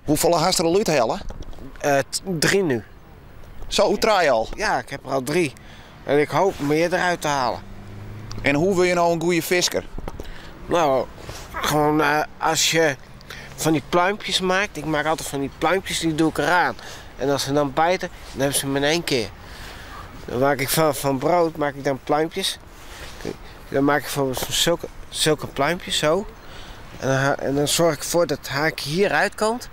Hoefolle hast der al úthelle? Uh, drie nu. Zo, trije al? Ja, ik heb er al drie. En ik hoop meer eruit te halen. En hoe wil je nou een goede visker? Nou, gewoon uh, als je van die pluimpjes maakt. Ik maak altijd van die pluimpjes, die doe ik eraan. En als ze dan bijten, dan hebben ze hem in één keer. Dan maak ik van, van brood maak ik dan pluimpjes. Dan maak ik bijvoorbeeld zulke, zulke pluimpjes zo. En dan, en dan zorg ik ervoor dat het haakje hieruit komt.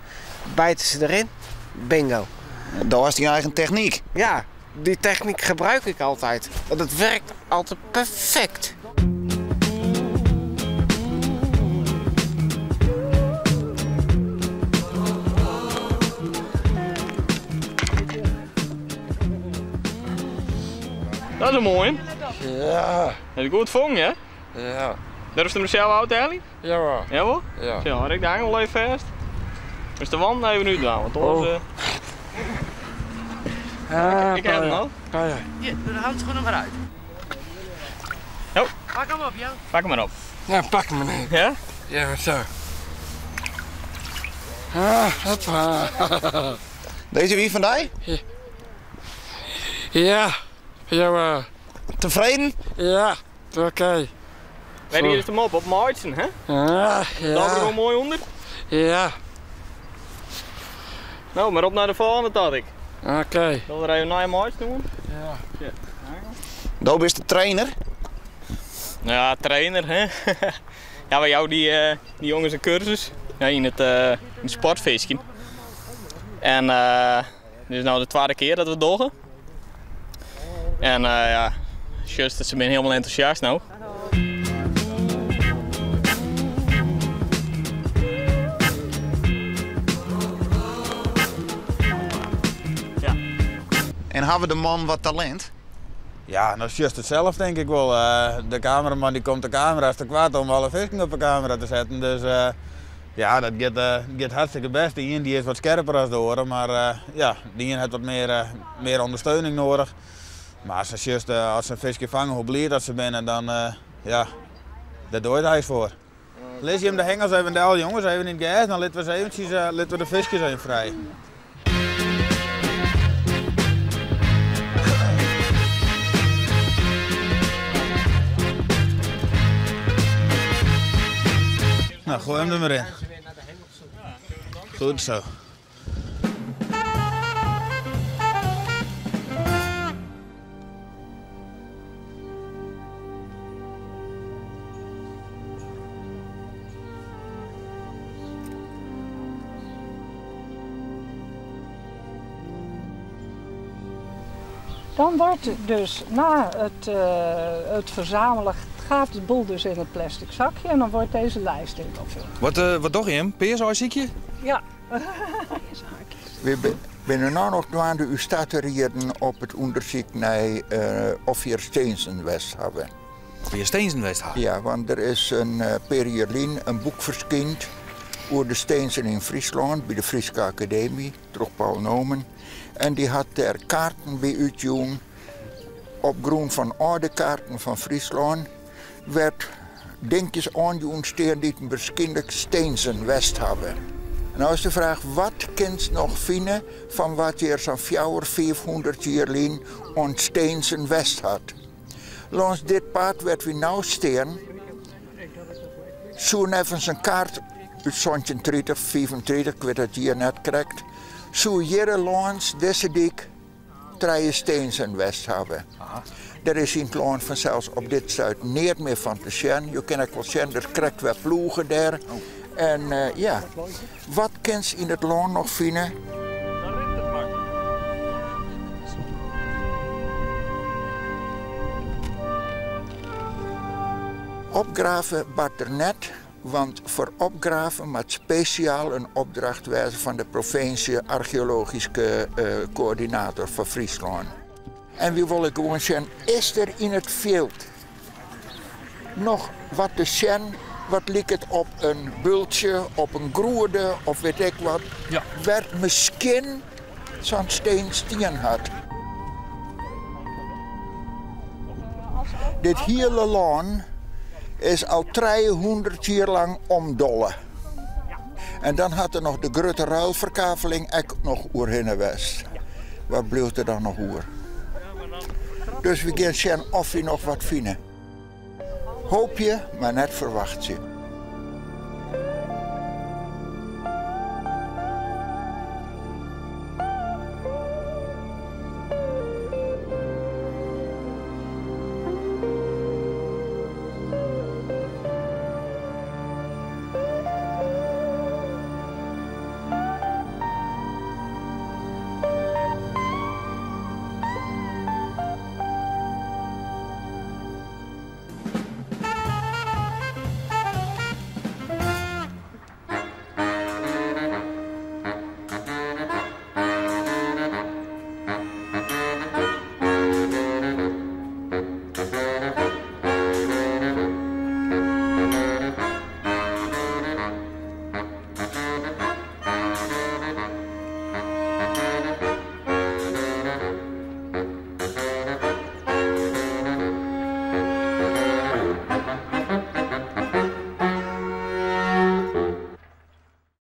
Bijten ze erin. Bingo. Dat was die eigen techniek. Ja, die techniek gebruik ik altijd. Want het werkt altijd perfect. Dat is een mooie. Ja. Heb je goed vangen, hè? Ja. Durf je hem zelf uit te halen? Jawel. Jawel? Ja. Zo, had ik de hengel even vast. Dus de wand even nu doen, want anders... Oh. Uh... ik heb hem al. Ja, ja. Ja, doe de handschoenen maar uit. Oh. Pak hem op, Jan. Pak hem maar op. Ja, pak hem maar. Ja? Ja, zo. Ah, hoppa. Deze wie van die? Ja. Jawel. Tevreden? Ja, oké. Okay. Weet je hem op, op maatsen, hè? Ja, ja. Daar er wel mooi onder? Ja. Nou, maar op naar de volgende, dat ik. Oké. Okay. Dan we even naar je maatje doen? Ja. Ja. Doop is de trainer? Ja, trainer, hè? Ja, bij jou die, uh, die jongens een cursus ja, in het, uh, in het sportvisje. En uh, dit is nou de tweede keer dat we doggen. En ja, just dat ze zijn helemaal enthousiast nou. Ja. En hebben we de man wat talent? Ja, dat is juist hetzelfde denk ik wel. Uh, de cameraman die komt de camera is te kwaad om alle visken op de camera te zetten. Dus uh, ja, dat gaat, uh, gaat hartstikke best. Die een die is wat scherper als de oren, maar ja, die een heeft wat meer, meer ondersteuning nodig. Maar als ze, juist, als ze een visje vangen, hoe blij dat ze binnen, dan ja, daar doe je het voor. Lees je hem de hengels even del, jongens, even in het gas, dan laten we, eventjes, laten we de visjes even vrij. Nou, gooi hem er maar in. Goed zo. Dan wordt dus na het, uh, het verzamelen, gaat de boel dus in het plastic zakje en dan wordt deze lijst ingevuld. Wat, uh, wat doe je hem? Peerzaaiziekje? Ja. We binnen nou nog dwaande u staat er op het onderzoek naar uh, of hier Steensen West hebben. Of hier Steensen West hebben? Ja, want er is een uh, periodlien een boek verschijnd over de Steensen in Friesland bij de Friese Academie, door Paul Nomen. En die had daar kaarten bij uitjoen. Op grond van oude kaarten van Friesland werd dinkjes aangeoen die waarschijnlijk Steensen West hebben. En nou is de vraag, wat kunt nog vinden van wat hier zo'n 400, 500 jaar geleden aan Steensen West had? Langs dit pad werd we nou staan, zo even een kaart uit 1930, 35, ik weet het hier net correct. Zo hier langs deze dik drie Steensen West hebben. Er is in het land vanzelfs op dit zuid niet meer van te zien. Je kan ook wel zien, er krijgt wel ploegen daar. En uh, ja, wat kun je in het land nog vinden? Opgrave bart der net, want foar opgraven moat spesjaal in opdracht wêze fan de provinsje archeologyske koördinator foar Fryslân. En wy wolle gewoan sjen, is der yn it fjild noch wat te sjen wat liket op in bultsje, op in groede of wit ik wat, wêr't miskien sa'n stins stien hat. Dit hiele lân is al 300 jier lang omdolle. En dan hat der noch de grutte ruilferkaveling ek noch oerhinne west. Wat bliuwt der dan noch oer? Dus we gean sjen oft we noch wat fine. Hoopje, mar net ferwachtsje.